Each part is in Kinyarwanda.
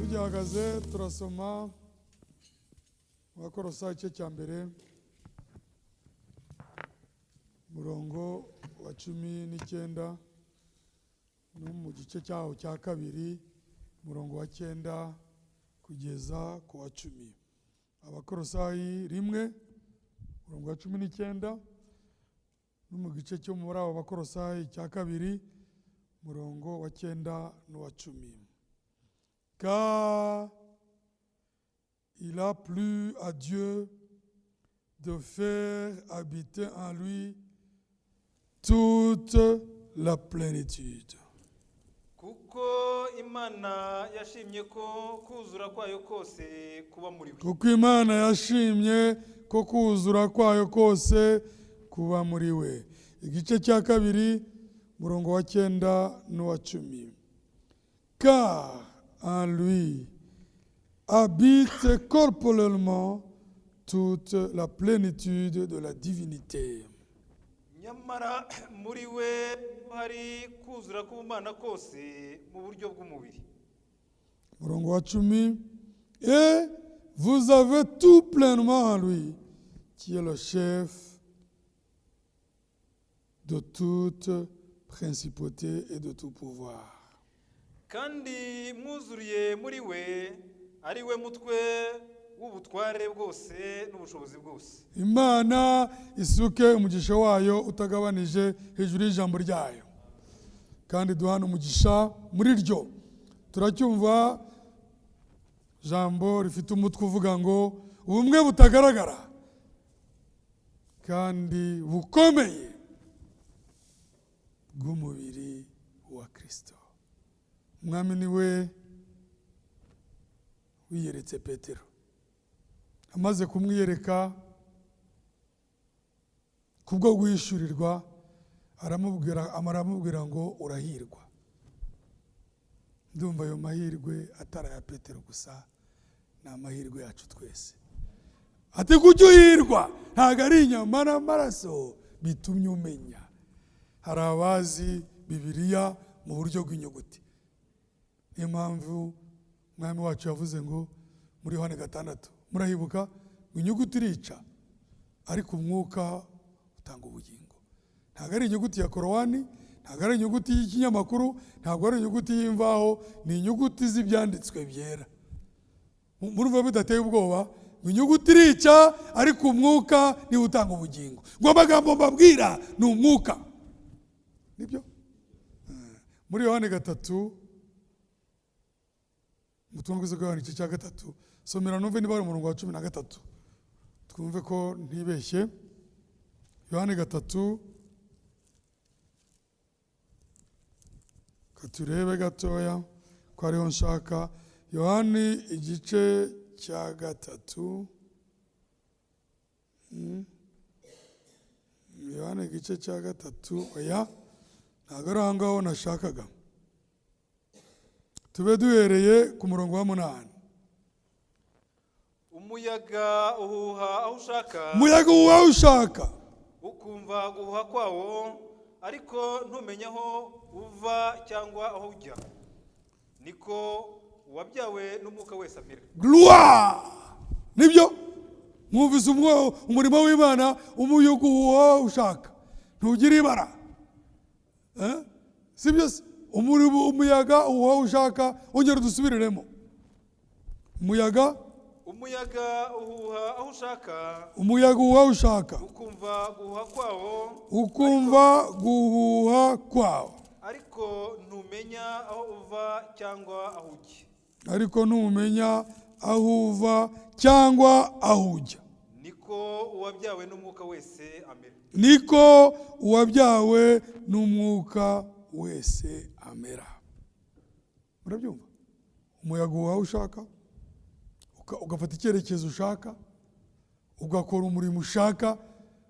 Tugihagaze turasoma mu Bakolosayi igice cya mbere, umurongo wa 19, no mu gice cyaho cya kabiri, umurongo wa 9 kugeza ku wa 10. Abakolosayi 1, umurongo wa 19, no mu gice cyo muri abo Bakolosayi cya kabiri, umurongo wa 9 n'uwa 10. Car il a plu à Dieu de faire habiter en lui toute la plénitude. Kuko Imana yashimye ko kuzura kwayo kose kuba muri we. Kuko Imana yashimye ko kuzura kwayo kose kuba muri we. Igice cya kabiri, murongo wa 9 n'uwa 10. Car en lui habite corporellement toute la plénitude de la divinité. Nyamara muri we hari kuzura k'ubumana kose mu buryo bw'umubiri. Murongo wa 10. Et vous avez tout pleinement en lui, qui est le chef de toute principauté et de tout pouvoir. Kandi mwuzuriye muri we, ari we mutwe w'ubutware bwose n'ubushobozi bwose. Imana isuke umugisha wayo utagabanije hejuru y'ijambo ryayo, kandi duhana umugisha muri ryo. Turacyumva jambo rifite umutwe uvuga ngo ubumwe butagaragara kandi bukomeye bw'umubiri wa Kirisito. Umwami ni we wiyeretse Petero. Amaze kumwiyereka kubwo guhishurirwa, aramubwira ngo urahirwa. Ndumva ayo mahirwe atari aya Petero gusa, ni amahirwe yacu twese. Ati kujya uhirwa, ntabwo ari inyama n'amaraso bitumye umenya. Hari abazi Bibiliya mu buryo bw'inyuguti. Niyo mpamvu Umwami wacu yavuze ngo muri Yohani 6, murahibuka, ngo inyuguti irica ariko umwuka utanga ubugingo. Ntabwo ari inyuguti ya Korowani, ntabwo ari inyuguti y'ikinyamakuru, ntabwo ari inyuguti y'imvaho, ni inyuguti z'ibyanditswe byera. Murumva bidateye ubwoba? Ngo inyuguti irica ariko umwuka niwe utanga ubugingo. Ngo amagambo mbabwira ni umwuka. Nibyo? Muri Yohani 3, ubutumwa bwiza bwa Yohani igice cya 3, somera numve niba ari umurongo wa 13, twumve ko ntibeshye. Yohani 3, katurebe gatoya ko ariho nshaka. Yohani igice cya 3, Yohani igice cya 3, oya ntabwo ari aho ngaho nashakaga. Tube duhereye ku murongo wa 8. Umuyaga uhuha aho ushaka, Umuyaga uhuha aho ushaka, ukumva guhuha kwawo, ariko ntumenye aho uva cyangwa aho ujya, niko uwabyawe n'umwuka wese amera. Gloire! Nibyo? Mwumvise umurimo w'Imana, umuyaga uhuha aho ushaka, ntugira ibara. Si byo se? Umuyaga uhuha aho ushaka, ongera udusubiriremo. Umuyaga, Umuyaga uhuha aho ushaka, umuyaga uhuha aho ushaka, ukumva guhuha kwawo, ukumva guhuha kwawo, ariko ntumenya aho uva cyangwa aho ujya, ariko ntumenya aho uva cyangwa aho ujya, niko uwabyawe n'umwuka wese amera. Niko uwabyawe n'umwuka wese amera. Murabyumva? Umuyaga uhuha aho ushaka, ugafata icyerekezo ushaka, ugakora umurimo ushaka.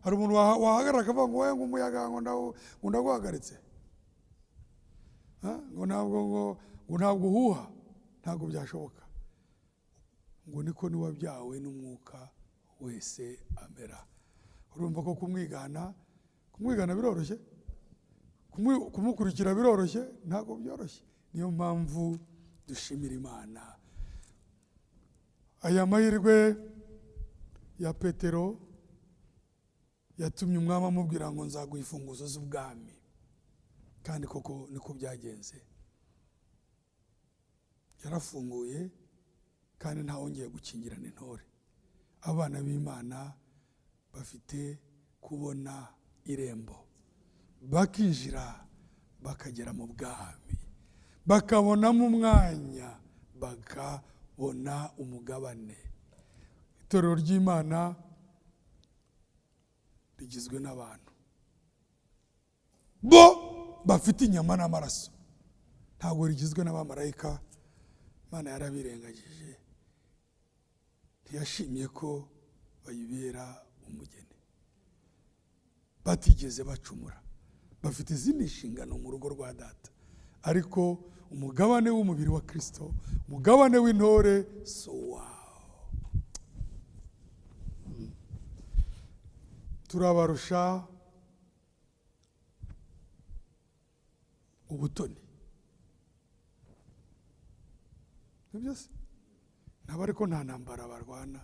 Hari umuntu wahagarara akavuga ngo wowe, ngo umuyaga ngo ndaguhagaritse, ngo ntabwo, ngo ntabwo uhuha, ntabwo byashoboka. Ngo niko niwabyawe n'umwuka wese amera. Urumva ko kumwigana biroroshye, kumukurikira biroroshye? Ntabwo byoroshye. Niyo mpamvu dushimira Imana. Aya mahirwe ya Petero yatumye umwami amubwira ngo: "Nzaguha imfunguzo z'ubwami." Kandi koko niko byagenze, yarafunguye kandi ntawongeye gukingirana intore. Abana b'Imana bafite kubona irembo, bakinjira, bakagera mu bwami, bakabonamo umwanya, bakabona umugabane. Itorero ry'Imana rigizwe n'abantu bo bafite inyama n'amaraso, ntabwo rigizwe n'abamarayika. Imana yarabirengagije, ntiyashimye ko bayibera umugeni. Batigeze bacumura, bafite izindi nshingano mu rugo rwa Data, ariko umugabane w'umubiri wa Kirisito, umugabane w'intore, si uwawo. Turabarusha ubutoni, ni byose nabo, ariko nta ntambara barwana,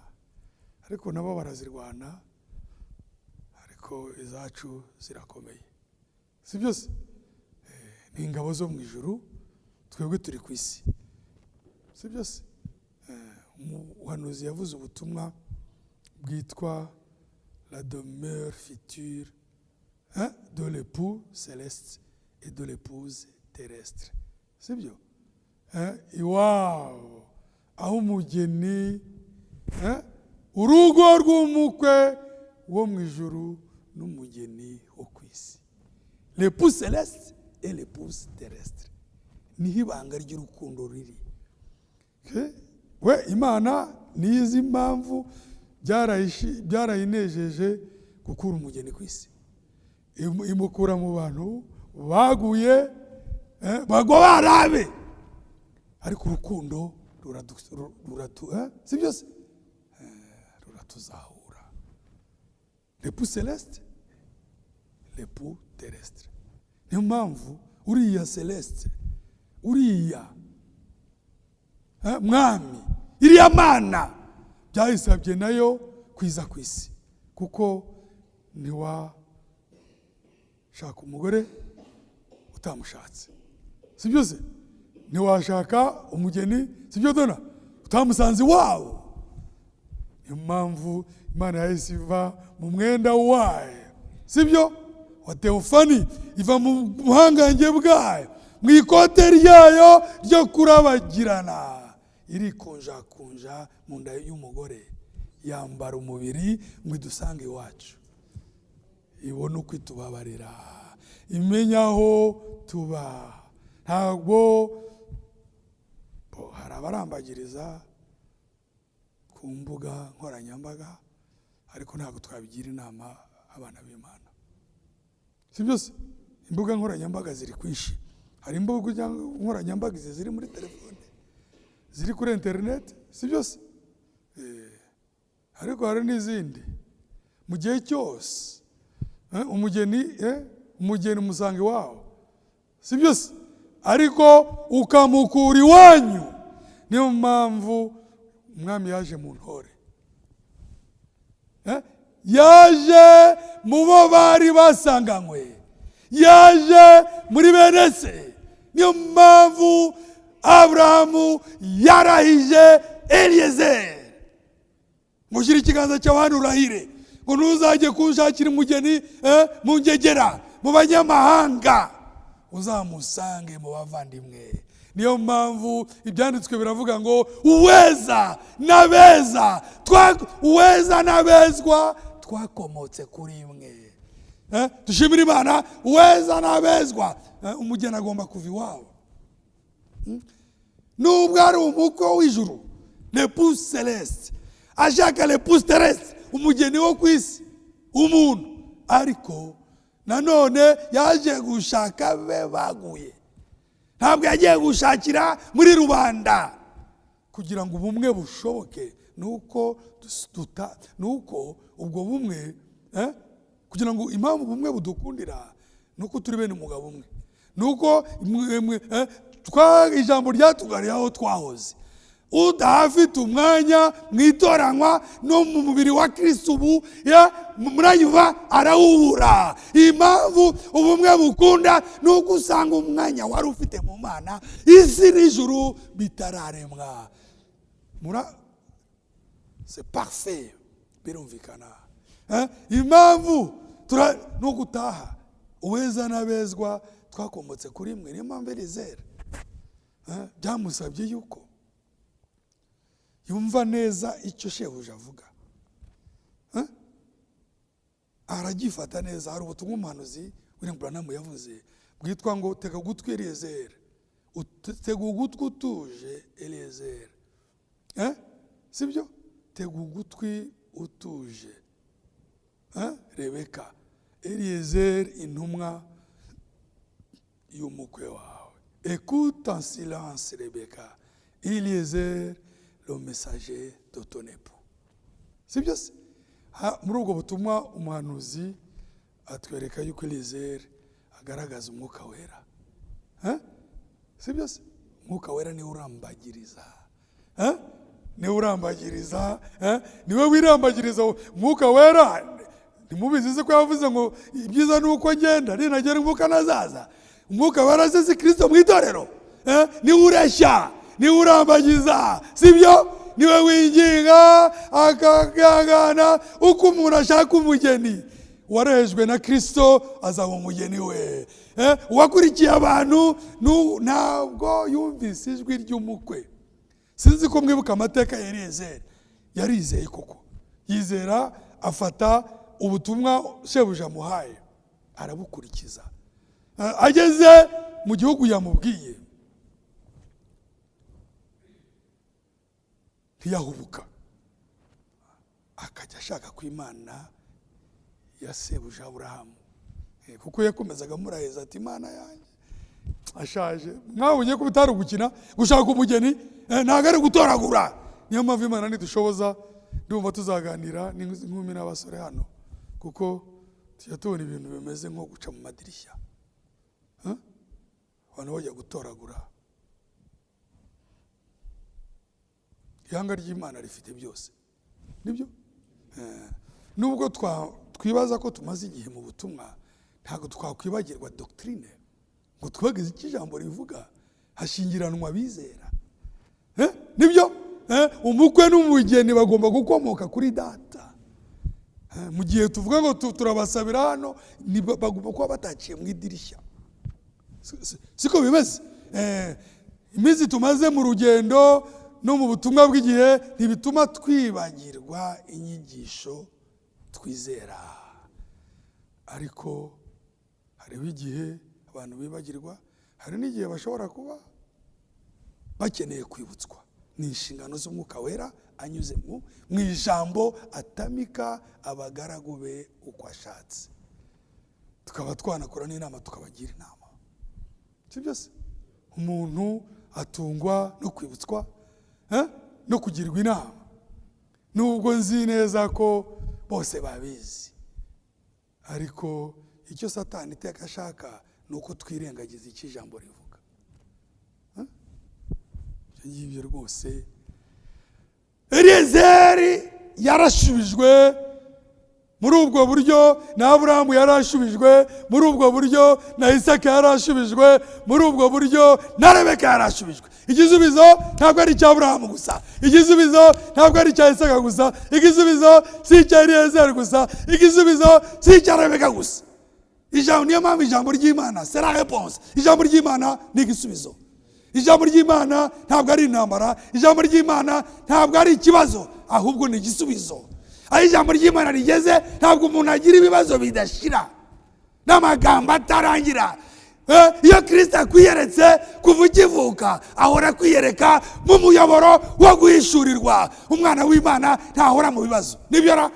ariko nabo barazirwana, ariko izacu zirakomeye, si byose? Ni ingabo zo mu ijuru, twebwe turi ku isi, si byose? Umuhanuzi yavuze ubutumwa bwitwa "La demeure future, hein, de l'époux céleste et de l'épouse terrestre", sibyo? Iwabo aho umugeni, urugo rw'umukwe wo mu ijuru n'umugeni wo ku isi, l'époux céleste et l'épouse terrestre, niho ibanga ry'urukundo riri. We Imana niyo izi impamvu byarayinejeje gukura umugeni ku isi, imukura mu bantu baguye, bagwa barabe, ariko urukundo ruratu, si byose? Ruratuzahura. L'époux céleste, l'époux terrestre. Niyo mpamvu uriya céleste, uriya mwami, iriya Mana byayisabye nayo kwiza ku isi, kuko ntiwashaka umugore utamushatse, si byose? Ntiwashaka umugeni, si byo dona, utamusanze iwabo. Niyo mpamvu Imana yahise iva mu mwenda wayo, si byo, wa théophanie, iva mu buhangange bwayo, mu ikote ryayo ryo kurabagirana, irikunjakunja mu nda y'umugore, yambara umubiri ngo idusange iwacu, ibone uko itubabarira, imenya aho tuba. Ntabwo hari abarambagiriza ku mbuga nkoranyambaga, ariko ntabwo twabigira inama abana b'Imana, si byose? Imbuga nkoranyambaga ziri kwinshi. Hari imbuga nkoranyambaga izi ziri muri telefone, ziri kuri interineti, si byose? Ariko hari n'izindi. Mu gihe cyose umugeni umusanga iwabo, si byose? Ariko ukamukura iwanyu. Niyo mpamvu umwami yaje mu ntore, yaje mu bo bari basanganywe, yaje muri bene se. Niyo mpamvu Aburahamu yarahije Eliyezeri ngo: "Ushyire ikiganza cyawe hano urahire ngo ntuzajye kunshakira umugeni mu ngegera, mu banyamahanga, uzamusange mu bavandimwe." Niyo mpamvu ibyanditswe biravuga ngo uweza n'abeza, uweza n'abezwa twakomotse kuri imwe. Dushimire Imana. Uweza n'abezwa. Umugeni agomba kuva iwabo, nubwo ari umukwe w'ijuru, l'époux céleste, ashaka l'épouse terrestre, umugeni wo ku isi, umuntu, ariko nanone yaje gushaka be baguye. Ntabwo yagiye gushakira muri rubanda. Kugira ngo ubumwe bushoboke nuko ubwo bumwe, kugira ngo impamvu ubumwe budukundira nuko turi bene umugabo umwe, nuko ijambo ryatugariye aho twahoze. Udahafite umwanya mu itoranywa no mu mubiri wa Kristo ubu ya murayuba arawubura. Impamvu ubumwe bukunda ni uko usanga umwanya wari ufite mu Mana isi n'ijuru bitararemwa. Mura c'est parfait, birumvikana. Impamvu no gutaha uweza n'abezwa twakomotse kuri mwe. Niyo mpamvu Elizeri byamusabye yuko yumva neza icyo shebuja avuga. Aragifata neza. Hari ubutumwa umuhanuzi William Branham yavuze bwitwa ngo "Tega ugutwi Eliyezeri, tega ugutwi utuje Eliyezeri." Sibyo? Tega ugutwi utuje. Rebeka, Eliyezeri intumwa y'umukwe wawe. Écoute en silence, Rebecca, Eliezer, le messager de ton époux. Sibyo se? Muri ubwo butumwa umuhanuzi atwereka yuko Eliezer agaragaza Umwuka Wera. Sibyo se? Umwuka Wera niwe urambagiriza. Niwe urambagiriza. Niwe wirambagiriza Umwuka Wera. Ntimubizi se ko yavuze ngo ibyiza ni uko ngenda, ninagera Umwuka nazaza? Umwuka Wera se si Kirisito mu itorero? Niwe ureshya, niwe urambagiza, sibyo? Niwe winginga akagangana uko umuntu ashaka umugeni. Warejwe na Kirisito azaba umugeni we. Uwakurikiye abantu ntabwo yumvise ijwi ry'umukwe. Sinzi ko mwibuka amateka ya Eliyezeri. Yarizeye koko, yizera, afata ubutumwa shebuja amuhaye arabukurikiza. Ageze mu gihugu yamubwiye ntiyahubuka, akajya ashaka ko Imana ya sebuja Aburahamu, kuko yakomezaga amuraheza ati "Imana yanjye", ashaje. Mwabonye ko bitari ugukina gushaka umugeni, ntabwo ari gutoragura. Niyo mpamvu Imana nidushoboza ndumva tuzaganira n'inkumi n'abasore hano, kuko tujya tubona ibintu bimeze nko guca mu madirishya. Abantu bajya gutoragura. Ihanga ry'Imana rifite byose, nibyo. Nubwo twibaza ko tumaze igihe mu butumwa, ntabwo twakwibagirwa doctrine ngo twibagize icyo ijambo rivuga. Hashyingiranwa abizera. Nibyo. Umukwe n'umugeni bagomba gukomoka kuri data. Mu gihe tuvuga ngo turabasabira hano, bagomba kuba bataciye mu idirishya. Siko bimeze? Iminsi tumaze mu rugendo no mu butumwa bw'igihe ntibituma twibagirwa inyigisho twizera, ariko hariho igihe abantu bibagirwa, hari n'igihe bashobora kuba bakeneye kwibutswa. Ni inshingano z'Umwuka Wera anyuze mu ijambo atamika abagaragu be uko ashatse, tukaba twanakora n'inama, tukabagira inama. Si byose? Umuntu atungwa no kwibutswa, no kugirwa inama, nubwo nzi neza ko bose babizi. Ariko icyo Satani iteka ashaka ni uko twirengagiza icyo ijambo rivuga. Ibyo ngibyo rwose. Eliyezeri yarashubijwe muri ubwo buryo, na Aburahamu yarashubijwe muri ubwo buryo, na Isaka yarashubijwe muri ubwo buryo, na Rebeka yarashubijwe. Igisubizo ntabwo ari icya Aburahamu gusa, igisubizo ntabwo ari icya Isaka gusa, igisubizo si icya Eliyezeri gusa, igisubizo si icya Rebeka gusa. Ijambo, niyo mpamvu ijambo ry'Imana c'est la réponse. Ijambo ry'Imana ni igisubizo. Ijambo ry'Imana ntabwo ari intambara, ijambo ry'Imana ntabwo ari ikibazo, ahubwo ni igisubizo. Aho ijambo ry'Imana rigeze ntabwo umuntu agira ibibazo bidashira n'amagambo atarangira. Iyo Kirisito akwiyeretse kuva ukivuka, ahora akwiyereka mu muyoboro wo guhishurirwa. Umwana w'Imana ntahora mu bibazo, nibyo ra?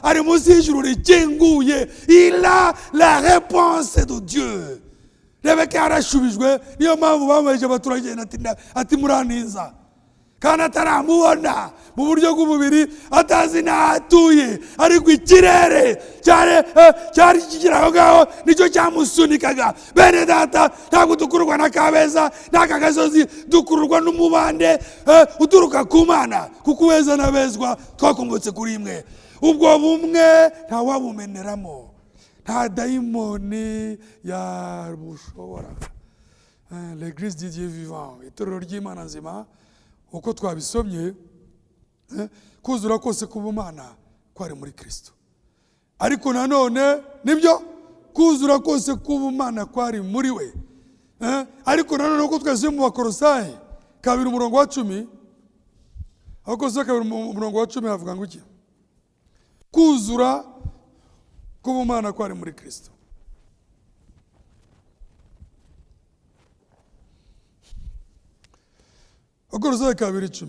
Ari munsi y'ijuru rikinguye. Il a la réponse de Dieu. Rebeka yarashubijwe, niyo mpamvu bamuheje abaturage ati murantiza. Kandi ataramubona mu buryo bw'umubiri, atazi n'aho atuye, ariko ikirere cyari kikiri aho ngaho, nicyo cyamusunikaga. Bene data, ntabwo dukururwa na Kabeza n'aka gasozi, dukururwa n'umubande uturuka ku Mana, kuko uweza n'abezwa twakomotse kuri imwe. Ubwo bumwe ntawabumeneramo, nta dayimoni yabushobora. L'église du Dieu vivant, itorero ry'Imana nzima, uko twabisomye, kuzura kose k'ubumana kwari muri Kristo. Ariko nanone nibyo, kuzura kose k'ubumana kwari muri we. Ariko nanone uko twese mu Bakorosayi 2 umurongo wa 10, Abakorosayi 2 umurongo wa 10 havuga ngo iki? Kuzura k'ubumana kwari muri Kristo. Abakorosayi 2:10.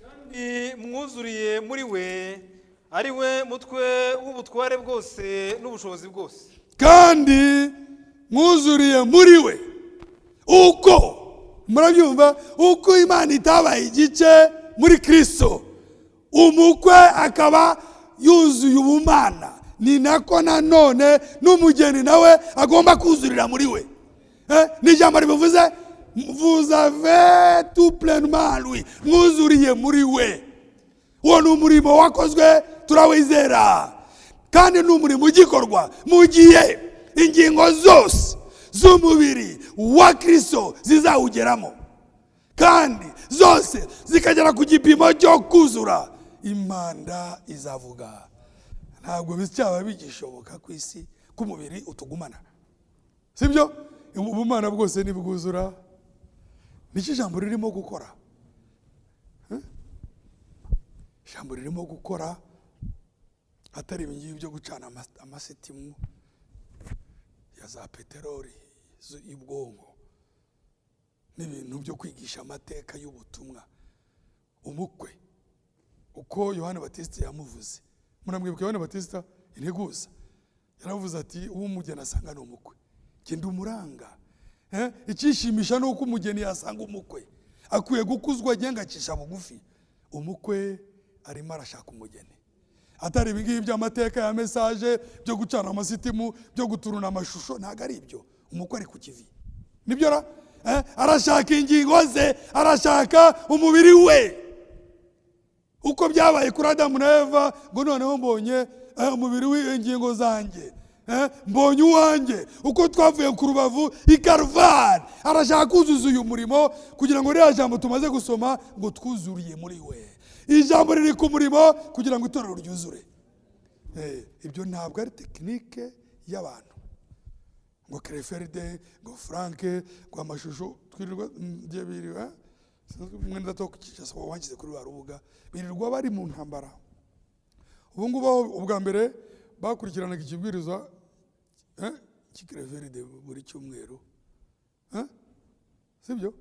Kandi mwuzuriye muri we, ari we mutwe w'ubutware bwose n'ubushobozi bwose. Kandi mwuzuriye muri we. Uko murabyumva, uko Imana itabaye igice muri Kristo, umukwe akaba yuzuye ubumana, ni nako nanone n'umugeni nawe agomba kuzurira muri we. Ni ijambo ribivuze, vous avez tout pleinement lui, mwuzuriye muri we. Uwo ni umurimo wakozwe, turawizera, kandi ni umurimo ugikorwa mu gihe ingingo zose z'umubiri wa Kristo zizawugeramo, kandi zose zikagera ku gipimo cyo kuzura. Impanda izavuga. Ntabwo byaba bigishoboka ku isi ko umubiri utugumana, sibyo? Ubumana bwose nibwuzura. Nicyo ijambo ririmo gukora. Ijambo ririmo gukora, atari ibingibi byo gucana amasitimu ya za peteroli y'ubwonko n'ibintu byo kwigisha amateka y'ubutumwa. Umukwe uko Yohani Batista yamuvuze, muramwibuka Yohani Batista integuza, yaravuze ati uwo umugeni asanga ni umukwe, genda umuranga. Icyishimisha ni uko umugeni yasanga umukwe, akwiye gukuzwa agenga acisha bugufi. Umukwe arimo arashaka umugeni, atari ibingibi by'amateka ya message byo gucana amasitimu byo guturuna amashusho, ntabwo ari ibyo. Umukwe ari ku kivi, nibyo ra? Arashaka ingingo ze, arashaka umubiri we. Uko byabaye kuri Adamu na Eva, ngo noneho mbonye umubiri w'ingingo zanjye, mbonye uwanjye. Uko twavuye ku rubavu i Karuvali, arashaka kuzuza uyu murimo kugira ngo ririya jambo tumaze gusoma ngo twuzuriye muri we. Ijambo riri ku murimo kugira ngo itorero ryuzure. Ibyo ntabwo ari tekinike y'abantu ngo Kreferide, ngo Frank, ngo amashusho twirirwa biriwe mwenda tokikisa wangize kuri wa rubuga, birirwa bari mu ntambara. Ubu ngubu ubwa mbere bakurikiranaga ikibwirizwa cy'Kreferide buri cyumweru, sibyo?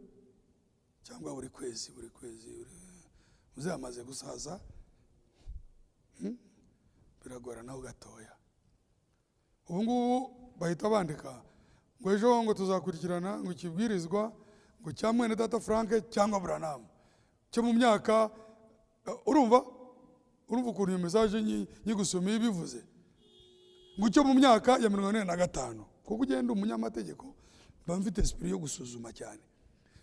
Cyangwa buri kwezi, buri kwezi. Muzamaze gusaza, biragorana gatoya. Ubu ngubu bahita bandika ngo ejo ngo tuzakurikirana ngo ikibwirizwa ngo cya mwene data Frank cyangwa Branham cyo mu myaka. Urumva ukuntu iyo message nyigusomeye bivuze ngo cyo mu myaka ya 45, kuko ugenda umunyamategeko mba mfite esprit yo gusuzuma cyane,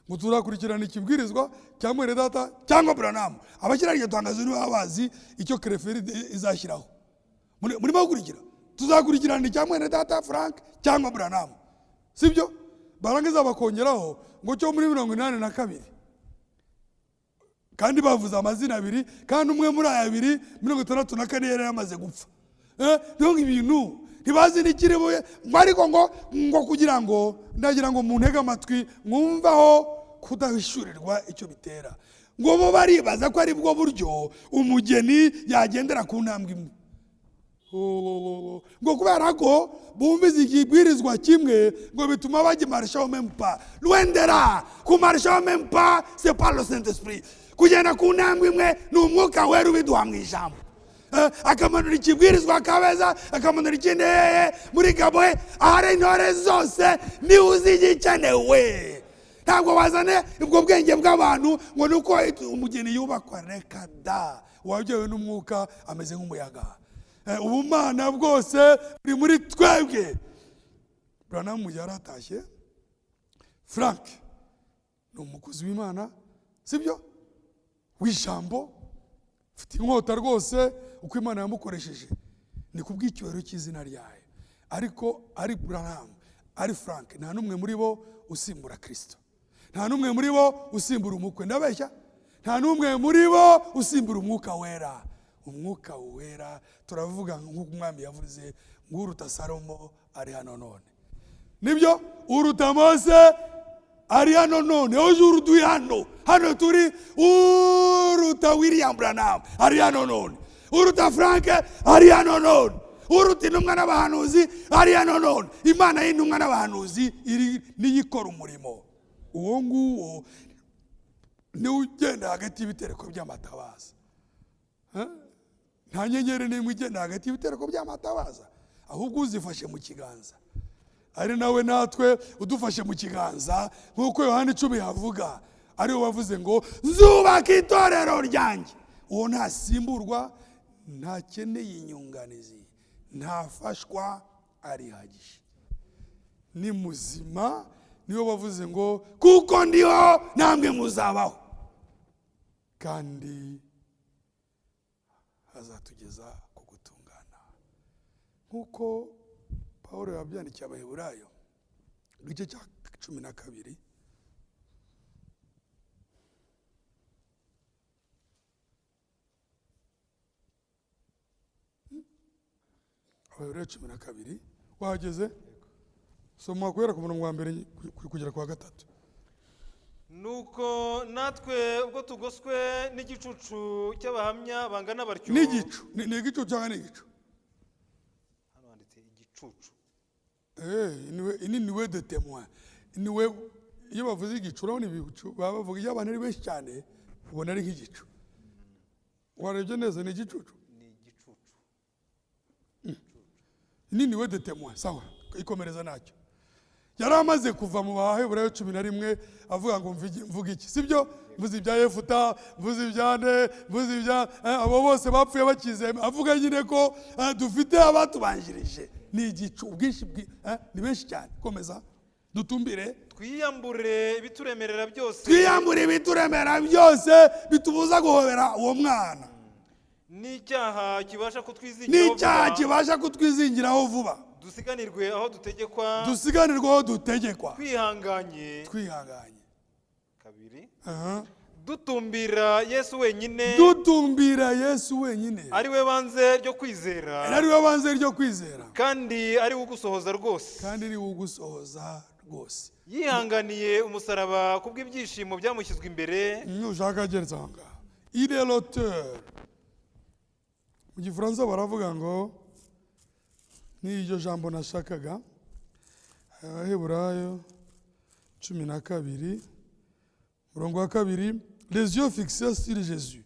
ngo tuzakurikirana ikibwirizwa cya mwene data cyangwa Branham. Abashyira iryo tangazo niba bazi icyo Kreferide izashyiraho. Murimo gukurikira, tuzakurikirana icya mwene data Frank cyangwa Branham, sibyo? Barangiza bakongeraho ngo cyo muri 82, kandi bavuze amazina abiri, kandi umwe muri aya abiri 64 yari yamaze gupfa. Donc ibintu ntibazi n'ikiri buye, ngo ariko ngo kugira ngo ndagira ngo muntege amatwi mwumvaho kudahishurirwa icyo bitera. Ngo bo baribaza ko ari bwo buryo umugeni yagendera ku ntambwe imwe, ngo kubera ko bumvize ikibwirizwa kimwe ngo bituma bagimarishaho même pas. Lwendera kumarishaho même pas, c'est par le Saint-Esprit. Kugenda ku ntambwe imwe ni umwuka wera ubiduha mu ijambo. Akamanura ikibwirizwa akabeza, akamanura ikindi muri Gaboye, ahari intore zose niwe uzi igikenewe. Ntabwo wazane ubwo bwenge bw'abantu ngo ni uko umugeni yubakwa. Reka da! Uwabyawe n'umwuka ameze nk'umuyaga. Ubumana bwose buri muri twebwe. Branham yaratashye. Frank ni umukozi w'Imana, sibyo, w'ijambo, ufite inkota rwose. Uko Imana yamukoresheje ni ku bw'icyubahiro cy'izina ryayo. Ariko ari Branham, ari Frank, nta n'umwe muri bo usimbura Kirisito, nta n'umwe muri bo usimbura umukwe. Ndabeshya? Nta n'umwe muri bo usimbura Umwuka Wera. Umwuka Wera, turavuga nk'uko Umwami yavuze ngo uruta Salomo ari hano none. Nibyo, uruta Mose ari hano none. Aujourd'hui, hano hano turi, uruta William Branham ari hano none, uruta Frank ari hano none, uruta intumwa n'abahanuzi ari hano none. Imana y'intumwa n'abahanuzi iri niyo ikora umurimo. Uwo nguwo niwe ugenda hagati y'ibitereko by'amatabaza. Nta nyenyeri n'imwe igenda hagati y'ibitereko by'amatabaza, ahubwo uzifashe mu kiganza ari nawe natwe udufashe mu kiganza, nk'uko Yohani 10 yavuga, ariwe wavuze ngo nzubaka itorero ryanjye. Uwo ntasimburwa, ntakeneye inyunganizi, ntafashwa, arihagije, ni muzima. Niwe wavuze ngo kuko ndiho namwe muzabaho, kandi azatugeza ku gutungana, nk'uko Paul yabyandikiye Abaheburayo, igice cya 12. Abaheburayo 12, wahageze? Soma guhera ku murongo wa mbere kugera ku wa gatatu. Nuko natwe ubwo tugoswe n'igicucu cy'abahamya bangana batyo. N'igicu, ni igicucu cyangwa ni igicu? Hano handitse igicucu. Ini nuée de témoins. Nuée, iyo bavuze igicu, urabona ibicu baba bavuga iyo abantu ari benshi cyane, ubona ari nk'igicu. Warebye neza, ni igicucu? Ni igicucu. Ni nuée de témoins. Sawa, ikomereza ntacyo. Yari amaze kuva mu Baheburayo 11 avuga ngo mvuge iki, sibyo? Mvuze ibya Yefuta, mvuze ibya nde, mvuze ibya abo bose bapfuye bakize. Avuga nyine ko dufite abatubanjirije, ni igicu, ubwinshi ni benshi cyane. Komeza, dutumbire. Twiyambure ibituremerera byose. Twiyambure ibituremera byose bitubuza guhobera uwo mwana. N'icyaha kibasha kutwizingiraho N'icyaha vuba. kibasha kutwizingiraho vuba. Dusiganirwe aho dutegekwa. Dusiganirwe aho dutegekwa. Twihanganye. Twihanganye. Kabiri, dutumbira Yesu wenyine. Dutumbira Yesu wenyine. Ari we banze ryo kwizera. Ari we banze ryo kwizera. Kandi ari we ugusohoza rwose. Kandi ari we ugusohoza rwose. Yihanganiye umusaraba kubw'ibyishimo byamushyizwe imbere. Nushaka ageretse aho ngaho, il est l'auteur. Mu Gifaransa baravuga ngo, ni iryo jambo nashakaga, Abaheburayo 12, umurongo wa kabiri: les yeux fixés sur Jésus,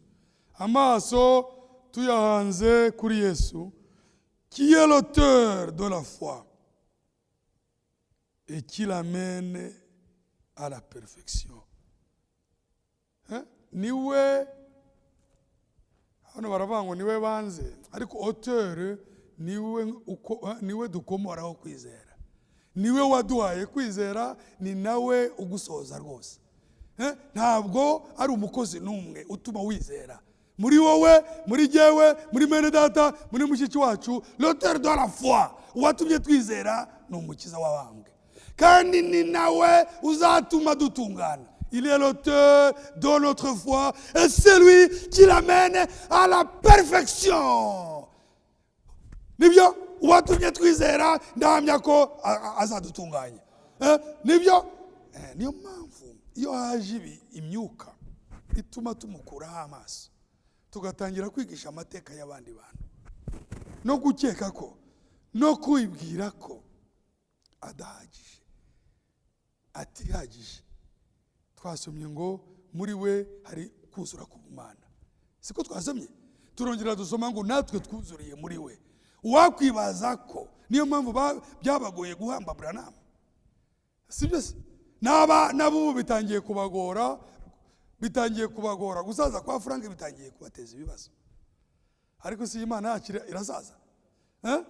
amaso tuyahanze kuri Yesu, qui est l'auteur de la foi et qui l'amène à la perfection. Hein? Niwe, hano baravuga ngo niwe banze, ariko auteur niwe, uko niwe dukomoraho kwizera, niwe waduhaye kwizera, ni nawe ugusoza rwose. Ntabwo ari umukozi n'umwe utuma wizera muri wowe, muri jyewe, muri mwene data, muri mushiki wacu. L'auteur de la foi, uwatumye twizera, ni Umukiza wabambwe, kandi ni nawe uzatuma dutungana. Il est l'auteur de notre foi et celui qui l'amène à la perfection. Nibyo, uwatumye twizera ndahamya ko azadutunganya. Nibyo. Niyo mpamvu iyo haje ibi, imyuka ituma tumukuraho amaso, tugatangira kwigisha amateka y'abandi bantu, no gukeka ko, no kwibwira ko adahagije, atihagije. Twasomye ngo muri we hari kuzura ku bumana, siko twasomye? Turongera dusoma ngo natwe twuzuriye muri we. Uwakwibaza ko niyo mpamvu byabagoye guhamba Branham, sibyo se? N'aba n'abubu bitangiye kubagora, bitangiye kubagora. Gusaza kwa Frank bitangiye kubateza ibibazo, ariko si Imana yacu irasaza? Eh?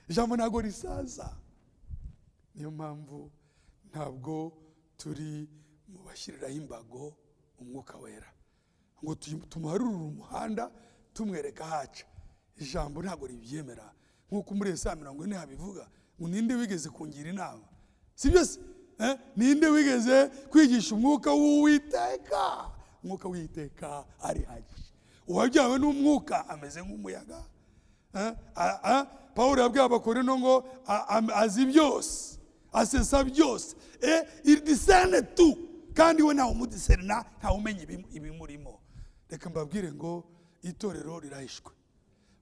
Ijambo ntabwo risaza. Niyo mpamvu ntabwo turi mu bashyiriraho imbago Umwuka Wera ngo tumuharurire umuhanda, tumwereka ahaca. Ijambo ntabwo ribyemera, nk'uko muri Yesaya 40 habivuga ngo: "Ninde wigeze kungira inama?" Si byo se? Eh? "Ninde wigeze kwigisha umwuka w'Uwiteka?" Umwuka w'Uwiteka arihagije. Uwabyawe n'umwuka ameze nk'umuyaga. Eh? Pawulo yabwiye Abakorino ngo azi byose, asesa byose, il discerne tout, kandi we ntawe umudiscerna, ntawe umenya ibimurimo. Reka mbabwire ngo itorero rirahishwe.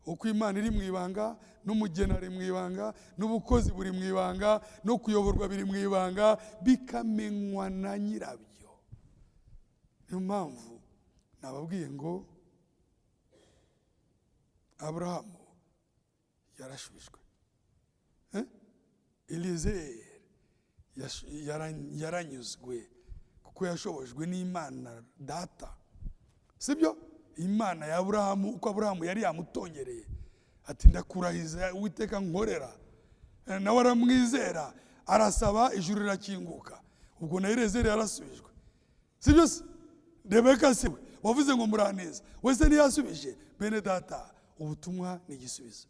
Uko Imana iri mu ibanga, n'umugeni ari mu ibanga, n'ubukozi buri mu ibanga, no kuyoborwa biri mu ibanga, bikamenywa na nyirabyo. Niyo mpamvu nababwiye ngo Aburahamu yarashubijwe. Eh? Elizeri yaranyuzwe kuko yashobojwe n'Imana Data, sibyo? Imana ya Aburahamu. Uko Aburahamu yari yamutongereye ati: "Ndakurahiza Uwiteka nkorera." Nawe aramwizera, arasaba, ijuru rirakinguka. Ubwo na Elezeri yarasubijwe, sibyo se? Rebeka si we wavuze ngo muraneza wese ntiyasubije? Bene Data, ubutumwa ni igisubizo,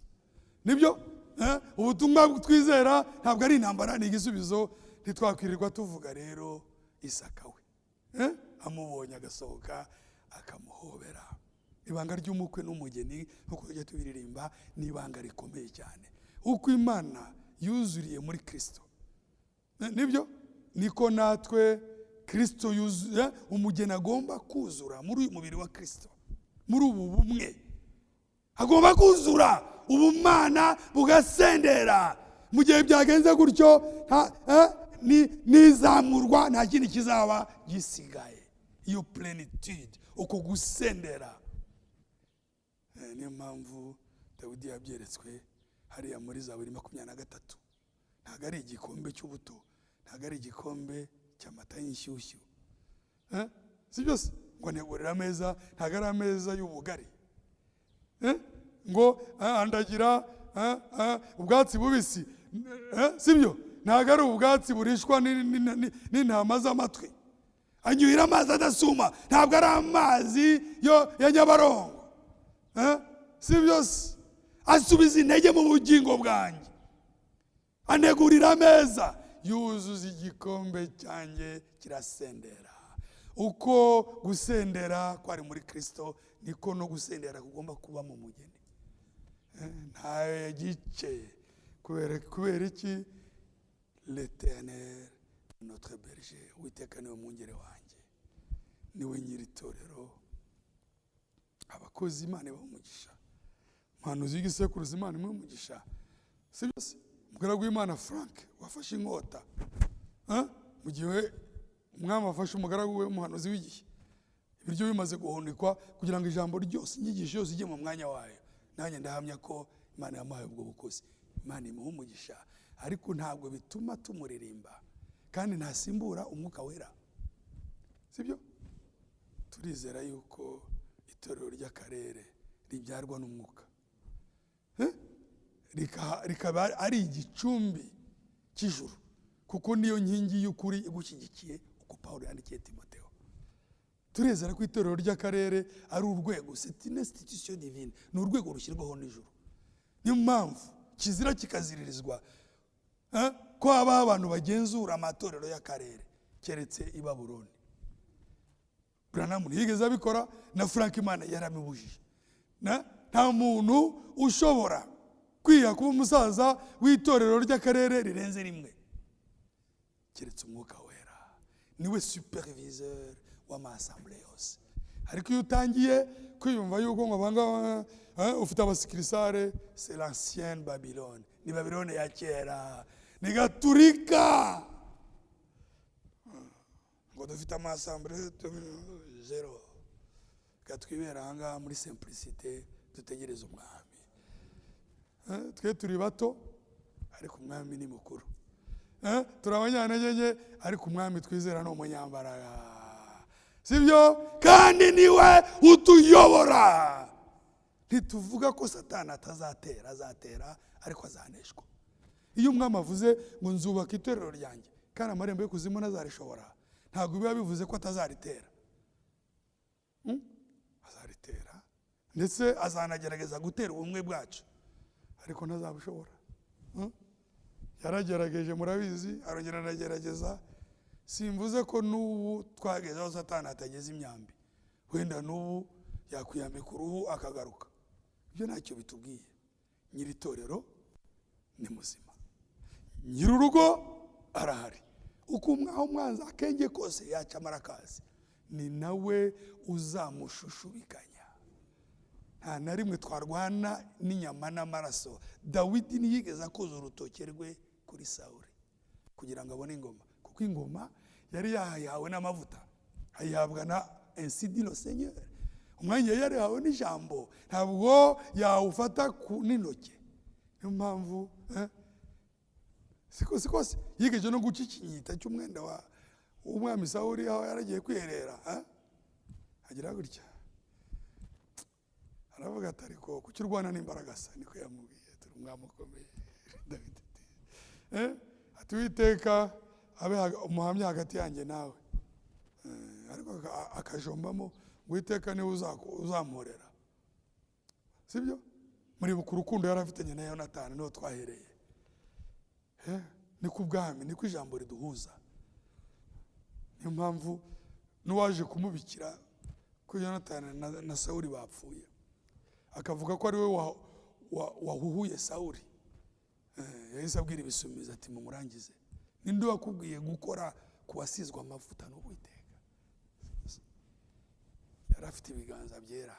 nibyo. Eh? Ubutumwa twizera ntabwo ari intambara, ni igisubizo. Ntitwakwirirwa tuvuga rero Isaka we. Eh? Amubonye agasohoka akamuhobera. Ibanga ry'umukwe n'umugeni, nk'uko tujya tubiririmba, ni ibanga rikomeye cyane. Uko Imana yuzuriye muri Kirisito, nibyo, niko natwe Kirisito yuzuye. Umugeni agomba kuzura muri uyu mubiri wa Kirisito, muri ubu bumwe agomba kuzura, ubumana bugasendera. Mu gihe byagenze gutyo, nizamurwa nta kindi kizaba gisigaye. Iyo plénitude, uko gusendera. Niyo mpamvu Dawidi yabyeretswe hariya muri Zaburi 23. Ntabwo ari igikombe cy'ubuto, ntabwo ari igikombe cy'amata y'inshyushyu. Eh? Si byose ngo ntegurira ameza, ntabwo ari ameza y'ubugari. Eh? Ngo andagira ubwatsi bubisi. Eh? Si byo? Ntabwo ari ubwatsi burishwa n'intama z'amatwi. Anyuhira amazi adasuma, ntabwo ari amazi yo ya Nyabarongo. Eh? Si byose? Asubiza intege mu bugingo bwanjye, anegurira ameza, yuzuza igikombe cyanjye kirasendera. Uko gusendera kwari muri Kirisito, niko no gusendera kugomba kuba mu mugeni. Nta gice. Kubera iki? L'Éternel notre berger, Uwiteka niwe mwungere wanjye, niwe nyiri itorero. Abakozi, Imana ibaha umugisha. Umuhanuzi w'igisekuruza, Imana imuha umugisha. Si byose? Umugaragu w'Imana Frank wafashe inkota. Eh? Mu gihe umwami afashe umugaragu we umuhanuzi w'igihe, ibiryo bimaze guhunikwa, kugira ngo ijambo ryose, inyigisho yose ijye mu mwanya wayo. Nanjye ndahamya ko Imana yamuhaye ubwo bukozi, Imana imuha umugisha, ariko ntabwo bituma tumuririmba, kandi ntasimbura Umwuka Wera, sibyo? Turizera yuko itorero ry'akarere ribyarwa n'umwuka. Eh? Rikaba ari igicumbi cy'ijuru, kuko niyo nkingi y'ukuri igushyigikiye, uko Pawulo yandikiye Timoteo. Turizera ko itorero ry'akarere ari urwego, c'est une institution divine, ni urwego rushyirwaho n'ijuru. Niyo mpamvu kizira kikaziririzwa ko habaho abantu bagenzura amatorero y'akarere, keretse i Babuloni. Branham ntiyigeze abikora, na Frank Imana yaramibujije. Nta muntu ushobora kwiha kuba umusaza w'itorero ry'akarere rirenze rimwe, keretse Umwuka Wera, niwe superviseur w'ama assemblées yose. Ariko iyo utangiye kwiyumva yuko ngo abangaba ufite aba succursales, c'est l'ancienne Babylone, ni Babylone ya kera, ni gaturika, ngo dufite ama assemblées zéro. Reka twibera ahangaha muri simplicité, dutegereze umwami. Twe turi bato, ariko umwami ni mukuru. Turi abanyantege nke, ariko umwami twizera ni umunyambaraga, sibyo? Kandi niwe utuyobora. Ntituvuga ko Satani atazatera, azatera, ariko azaneshwa. Iyo umwami avuze ngo nzubaka itorero ryanjye kandi amarembo y'ikuzimu ntazarishobora, ntabwo biba bivuze ko atazaritera. Azaritera, ndetse azanagerageza gutera ubumwe bwacu, ariko ntazabushobora. Yaragerageje, murabizi, arongera aragerageza. Simvuze ko n'ubu twageze aho Satani atageze imyambi, wenda n'ubu yakwiyambika uruhu akagaruka. Ibyo ntacyo bitubwiye. Nyiri itorero ni muzima, nyiri urugo arahari. Uko aho umwanzi akenge kose yacamara akazi, ni nawe uzamushushubikanya. Nta na rimwe twarwana n'inyama n'amaraso. Dawidi ntiyigeze akoza urutoki rwe kuri Sawuli kugira ngo abone ingoma, kuko ingoma yari yahawe n'amavuta, ayihabwa na ainsi dit le Seigneur. Umwanya yari yarihawe n'ijambo, ntabwo yawufata n'intoki. Niyo mpamvu siko sikose yigeje no guca ikinyita cy'umwenda wa w'umwami Sawuli aho yaragiye kwiherera, agira gutya aravuga ati ariko kuki urwana n'imbaraga se? Niko yamubwiye, turi umwami ukomeye Dawidi ati Uwiteka abe umuhamya hagati yanjye nawe. Ariko akajombamo ngo Uwiteka niwe uzamporera, sibyo? Muribuka urukundo yari afitanye na Yonatani, niho twahereye. Ni ku bwami, niko ijambo riduhuza. Niyo mpamvu n'uwaje kumubikira ko Yonatani na Sawuli bapfuye, akavuga ko ari we wahuhuye Sawuli. Yahise abwira ibisumizi ati mumurangize. Ninde wakubwiye gukora ku wasizwe amavuta n'Uwiteka? Yari afite ibiganza byera.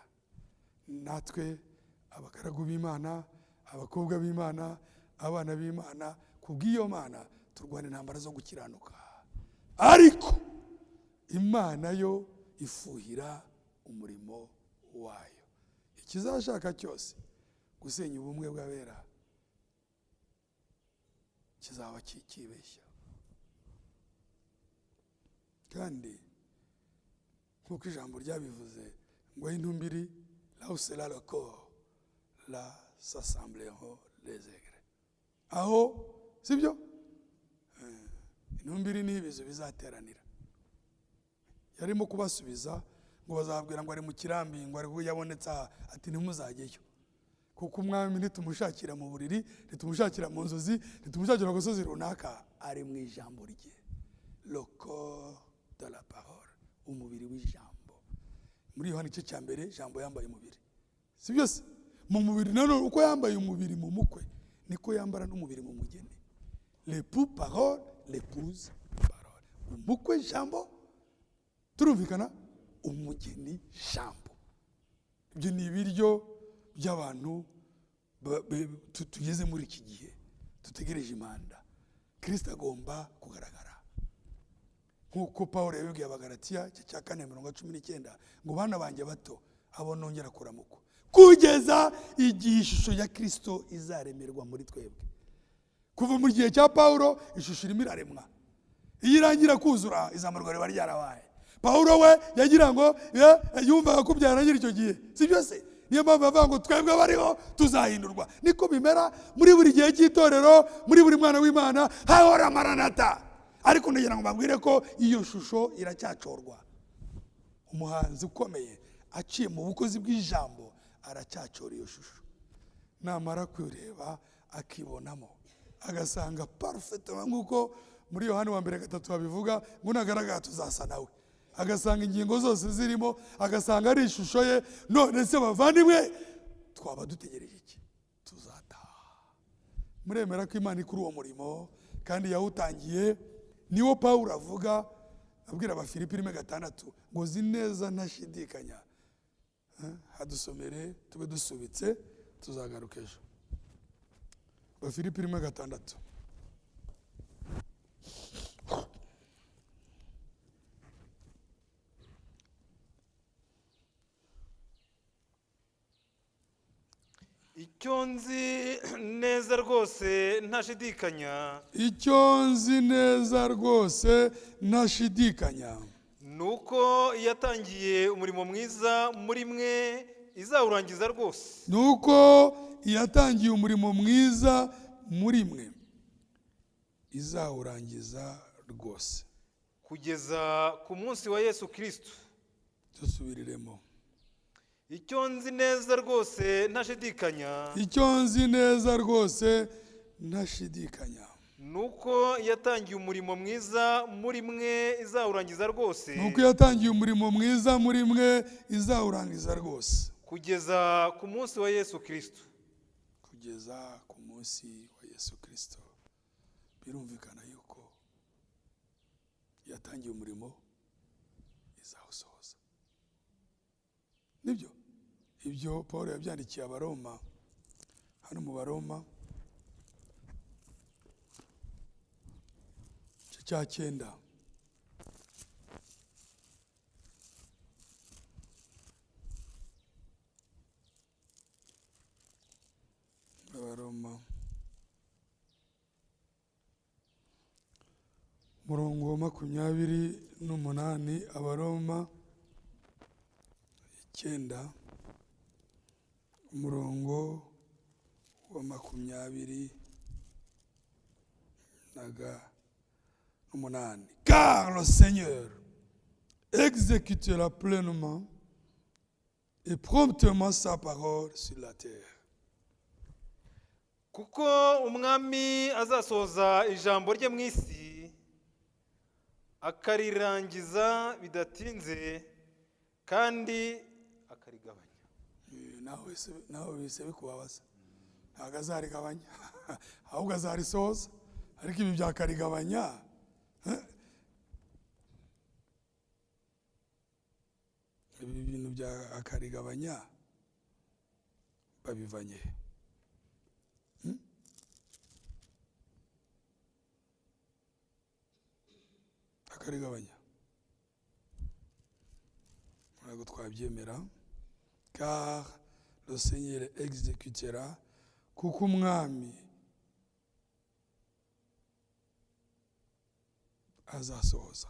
Natwe abagaragu b'Imana, abakobwa b'Imana, abana b'Imana, kubw'iyo Mana turwana intambara zo gukiranuka, ariko Imana yo ifuhira umurimo wayo. Ikizashaka cyose gusenya ubumwe bw'abera kizaba kibeshya. Kandi nk'uko ijambo ryabivuze ngo intumbiri là où sera le corps, là s'assembleront les aigles. Aho sibyo? Intumbiri ni ibizu bizateranira. Yarimo kubasubiza ngo bazabwira ngo ari mu kirambi, ngo ari yabonetse aha, ati ntimuzajyeyo, kuko umwami ntitumushakira mu buriri, ntitumushakira mu nzozi, ntitumushakira ku gasozi runaka, ari mu ijambo rye. Le corps de la parole, umubiri w'ijambo. Muri Yohana igice cya mbere, ijambo yambaye umubiri, si byose? Mu mubiri nanone uko yambaye umubiri mu mukwe, niko yambara n'umubiri mu mugeni. L'époux parole, l'épouse parole. Umukwe jambo, turumvikana, umugeni jambo. Ibyo ni ibiryo by'abantu tugeze muri iki gihe dutegereje impanda. Kristo agomba kugaragara nk'uko Paul yabibwiye Abagalatiya igice cya 4 mirongo 19, ngo bana banjye bato, abo nongera kuramukwa kugeza igihe ishusho ya Kristo izaremerwa muri twebwe. Kuva mu gihe cya Paulo ishusho irimo iraremwa, iyo irangira kuzura izamurwa riba ryarabaye. Paulo we yagira ngo yumvaga ko byarangira icyo gihe, si byo se? Niyo mpamvu bavuga ngo twebwe abariho tuzahindurwa. Niko bimera muri buri gihe cy'itorero, muri buri mwana w'Imana hahora maranata. Ariko ndagira ngo mbabwire ko iyo shusho iracyacorwa. Umuhanzi ukomeye aciye mu bukozi bw'ijambo aracyacora iyo shusho, namara kureba akibonamo, agasanga parfaitement nk'uko muri Yohani wa mbere 3 babivuga ngo nagaragara tuzasa nawe, agasanga ingingo zose zirimo, agasanga ari ishusho ye. None se bavandimwe, twaba dutegereje iki? Tuzataha. Muremera ko Imana ikora uwo murimo kandi yawutangiye? Niwo Pawulo avuga abwira Abafilipi 1:6 ngo zi neza ntashidikanya. Hadusomere tube dusubitse, tuzagaruka ejo. Abafilipi 1:6. Icyo nzi neza rwose ntashidikanya, Icyo nzi neza rwose ntashidikanya, ni uko yatangiye umurimo mwiza muri mwe izawurangiza rwose, ni uko iyatangiye umurimo mwiza muri mwe izawurangiza rwose, kugeza ku munsi wa Yesu Kirisito. Dusubiriremo. Icyo nzi neza rwose ntashidikanya, Icyo nzi neza rwose ntashidikanya, ni uko yatangiye umurimo mwiza muri mwe izawurangiza rwose, ni uko yatangiye umurimo mwiza muri mwe izawurangiza rwose, kugeza ku munsi wa Yesu Kirisito. Kugeza ku munsi wa Yesu Kirisito. Birumvikana yuko yatangiye umurimo izawusohoza. Nibyo, ibyo Paul yabyandikiye Abaroma, hano mu Baroma igice cya 9. Abaroma umurongo wa 28, Abaroma 9 umurongo wa 28. Car le Seigneur exécutera pleinement et promptement sa parole sur la terre. Kuko Umwami azasohoza ijambo rye mu isi, akarirangiza bidatinze kandi akarigabanya. Nawe bise bikubabaza. Ntabwo azarigabanya, ahubwo azarisohoza. Ariko ibi byakarigabanya, ibi bintu bya akarigabanya babivanye he? Akarigabanya ntabwo twabyemera. Car le Seigneur exécutera, kuko Umwami azasohoza,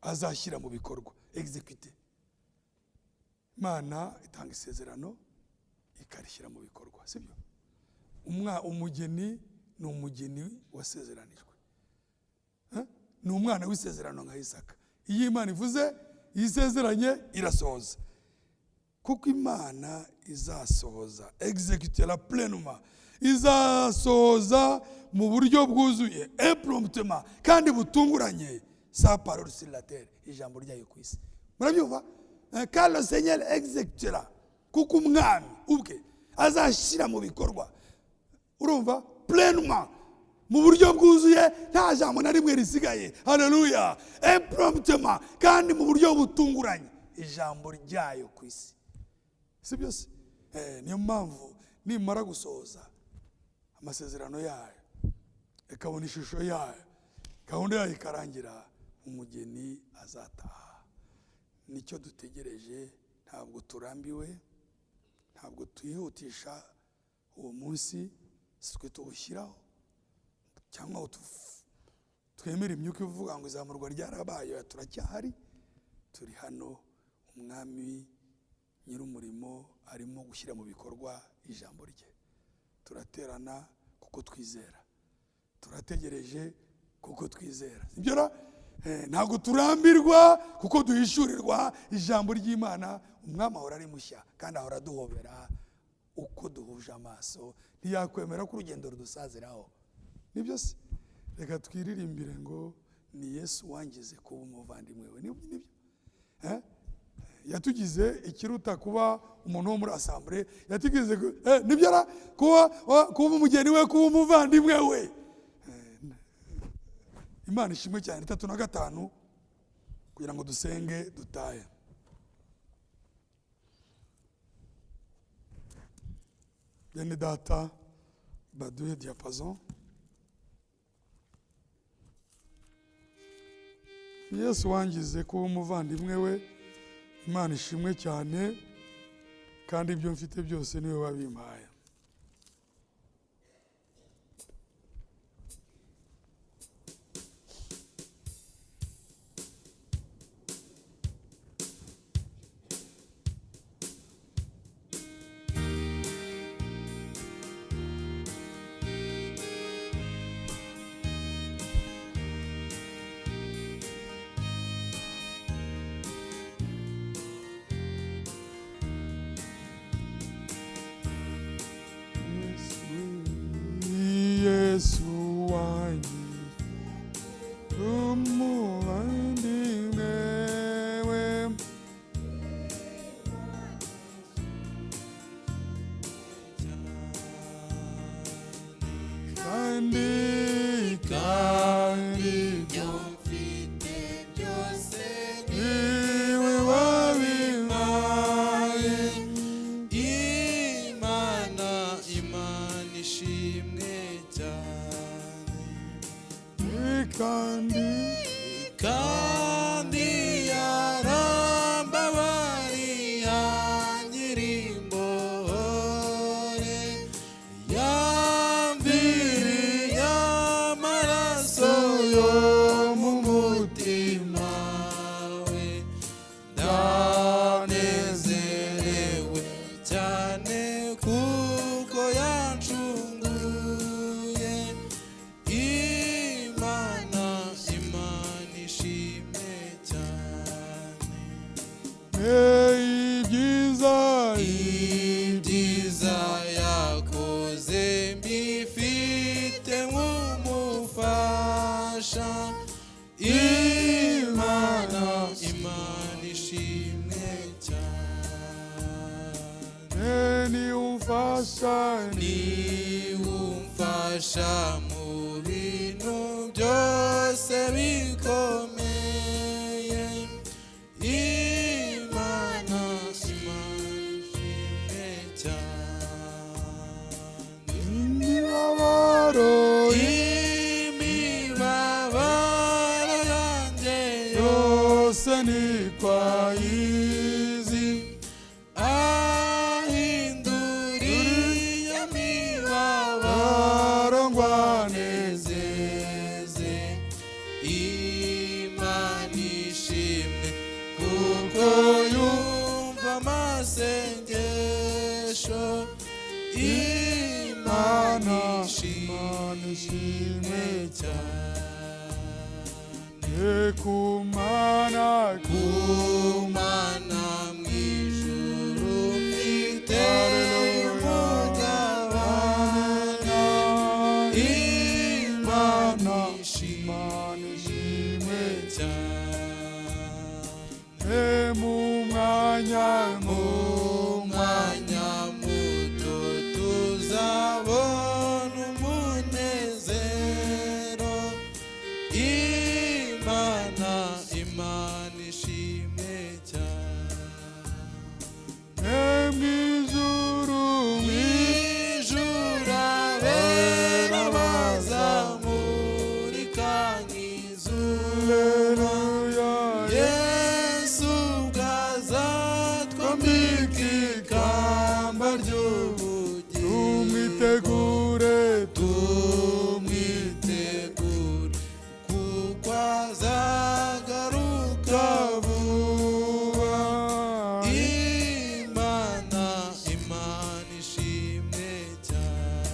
azashyira mu bikorwa, exécuter. Imana itanga isezerano ikarishyira mu bikorwa, sibyo? Umugeni ni umugeni wasezeranijwe. Ni umwana w'isezerano nka Isaka. Iyo Imana ivuze, iyo isezeranye, irasohoza. Kuko Imana izasohoza, exécutera pleinement, izasohoza mu buryo bwuzuye, et promptement, kandi butunguranye, sa parole sur la terre, ijambo ryayo ku isi. Murabyumva? Car le Seigneur exécutera, kuko Umwami ubwe azashyira mu bikorwa, urumva, pleinement, mu buryo bwuzuye, nta jambo na rimwe risigaye, haleluya, et promptement, kandi mu buryo butunguranye, ijambo ryayo ku isi. Si byose? Niyo mpamvu nimara gusohoza amasezerano yayo, ikabona ishusho yayo, gahunda yayo ikarangira, umugeni azataha. Nicyo dutegereje. Ntabwo turambiwe, ntabwo twihutisha uwo munsi. Si twe tuwushyiraho cyangwa ngo twemere imyuka ivuga ngo izamurwa ryarabaye. Turacyahari, turi hano. Umwami nyir'umurimo arimo gushyira mu bikorwa ijambo rye. Turaterana kuko twizera, turategereje kuko twizera, sibyo ra? Ntabwo turambirwa kuko duhishurirwa ijambo ry'Imana. Umwami ahora ari mushya kandi ahora aduhobera uko duhuje amaso. Ntiyakwemera ko urugendo rudusaziraho. Nibyo se? Reka twiririmbire ngo ni Yesu wangize kuba umuvandimwe we. Nibyo, nibyo. Yatugize ikiruta kuba umuntu wo muri assemblée, yatugize nibyo ra, kuba umugeni we, kuba umuvandimwe we. Imana ishimwe cyane. 35 kugira ngo dusenge dutahe. Bene data baduhe diapason. Yesu wangize kuba umuvandimwe we. Imana ishimwe cyane. Kandi ibyo mfite byose niwe wabimpaye. Yesu wanjye, umuvandimwe we. Kandi Ibyo mfite byose niwe wabimpaye. Imana, Imana ishimwe cyane. Kandi Kandi yarambabariye, anyirimbohore, yamviriye amaraso yo mu mutima we. Ndanezerewe cyane kuko yancunguye. Imana, Imana ishimwe cyane. Ibyiza, Ibyiza yakoze mbifite nk'umufasha. Imana, Imana ishimwe cyane. Ni umfasha, Ni umfasha mu bintu byose bikomeye. Imana, Imana ishimwe cyane. Imibabaro Imibabaro yanjye yose ni kwayizi. Ahinduriye imibabaro Barongwaneze. Nezeze. Imana ishimwe kuko yumva amasengesho. Imana Imana ishimwe ishimwe cyane. Kumana, Kumana mu ijuru mfite umugabane. Imana Imana ishimwe ishimwe cyane. Mu mwanya, Mu mwanya muto tuzabona umunezero. Imana, Imana ishimwe cyane. Mw'ijuru, Ijuru abera bazamurika nk'izuba. Haleluya. Yesu ubwazatwambika ikamba ry'ubugingo. Tumwitegure, Tumwitegure kuko azagaruka vuba. Imana, Imana ishimwe cyane.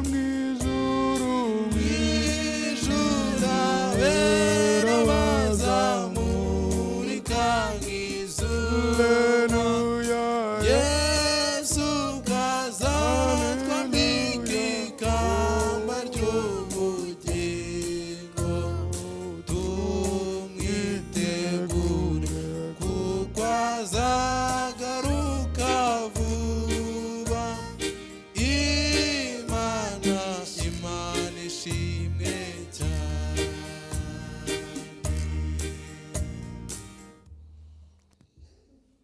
Mw'ijuru, Ijuru abera bazamurika nk'izuba. Haleluya. Yesu ubwazatwambika ikamba ry'ubugingo. Tumwitegure kuko azagaruka vuba. Imana, Imana ishimwe cyane.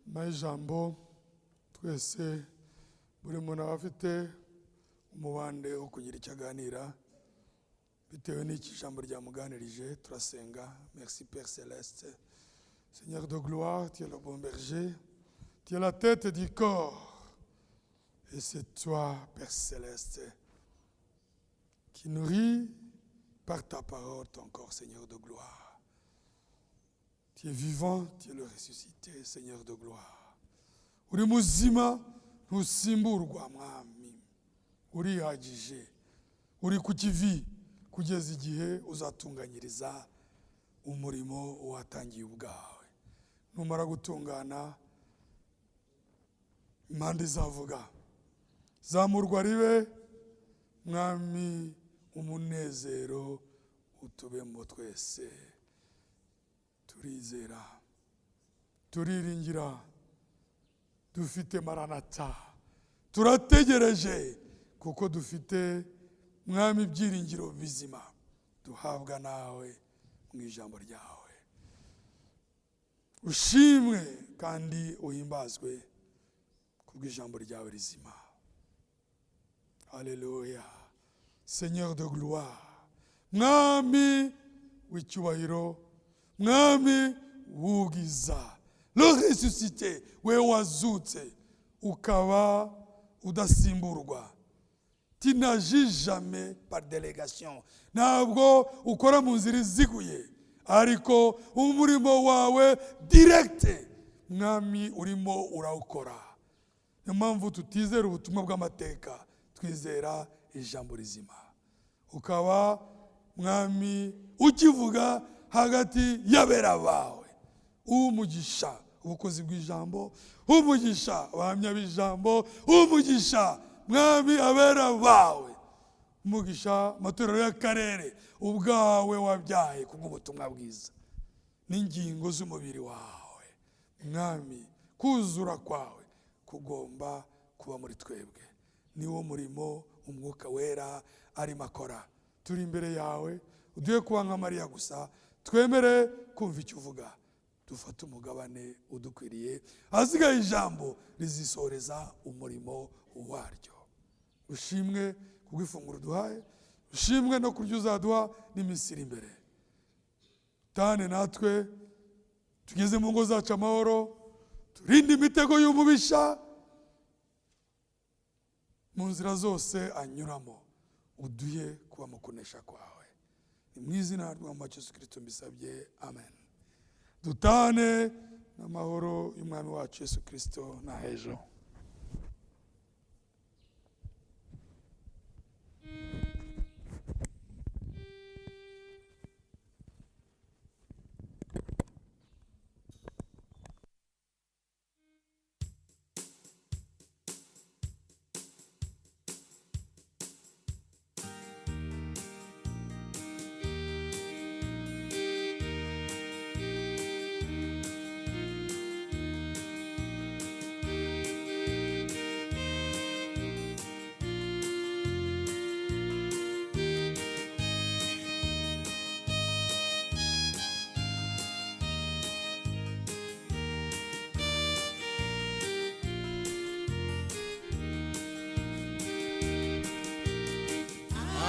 Nyuma y'ijambo twese, buri muntu aba afite umubande wo kugira icyo aganira bitewe n'iki ijambo ryamuganirije. Turasenga. Merci, Père Céleste, Seigneur de gloire, tu es le bon berger. Tu Tu es la tête du corps. Et c'est toi, Père céleste, qui nourrit par ta parole ton corps, Seigneur de gloire. Tu es vivant, tu es le ressuscité, Seigneur de gloire. Uri muzima, ntusimburwa, Mwami. Urihagije, uri ku kivi kugeza igihe uzatunganyiriza umurimo watangiye ubwawe. Numara gutungana, impande izavuga zamurwa ribe, Mwami, umunezero utubemo twese. Turizera, turiringira, dufite maranata, turategereje kuko dufite, Mwami, ibyiringiro bizima duhabwa nawe mu ijambo ryawe. Ushimwe kandi uhimbazwe kubw'ijambo ryawe rizima. Haleluya, Seigneur de gloire, Mwami w'icyubahiro, Mwami w'ubwiza, le ressuscité, we wazutse ukaba udasimburwa. Tu n'agis jamais par délégation, ntabwo ukora mu nzira iziguye, ariko umurimo wawe direct, Mwami, urimo urawukora. Niyo mpamvu tutizera ubutumwa bw'amateka, twizera ijambo rizima, ukaba, Mwami, ukivuga hagati y'abera bawe. Umugisha ubukozi bw'ijambo, umugisha abahamya b'ijambo, umugisha, Mwami, abera bawe, umugisha amatorero y'akarere ubwawe wabyaye kubw'ubutumwa bwiza n'ingingo z'umubiri wawe. Mwami, kuzura kwawe kugomba kuba muri twebwe, niwo murimo Umwuka Wera arimo akora. Turi imbere yawe, uduhe kuba nka Mariya gusa, twemere kumva icyo uvuga, dufate umugabane udukwiriye, ahasigaye ijambo rizisoreza umurimo waryo. Ushimwe kubw'ifunguro duhaye, ushimwe no kurya uzaduha n'iminsi iri imbere. Tane natwe tugeze mu ngo zacu amahoro, turinde imitego y'umubisha mu nzira zose anyuramo, uduhe kuba mu kunesha kwawe. Ni mu izina ry'Umwami wacu Yesu Kirisito mbisabye, amen. Dutane n'amahoro y'Umwami wacu Yesu Kirisito na hejo.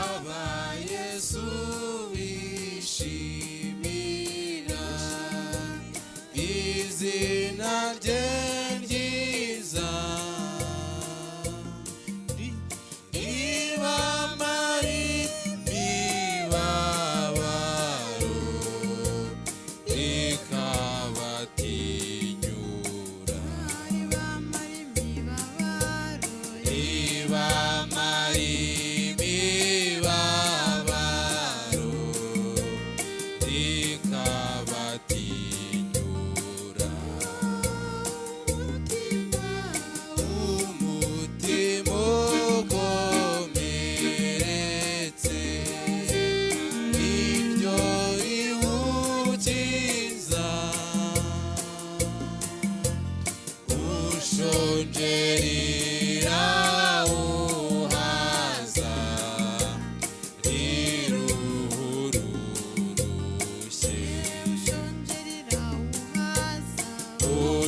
Aba Yesu bishimira izina rye ryiza, ribamara imibabaro rikabatinyura, ribamara imibabaro rikabatinyura. Umutima ukomeretse ibyo riwukiza, ushonjerira uhaza riruhururushye,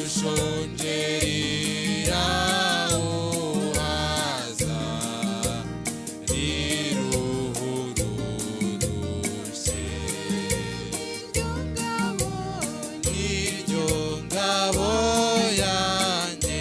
ushonjerira uhaza riruhururushye. Iryo ngabo yanjye.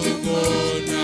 Nubwo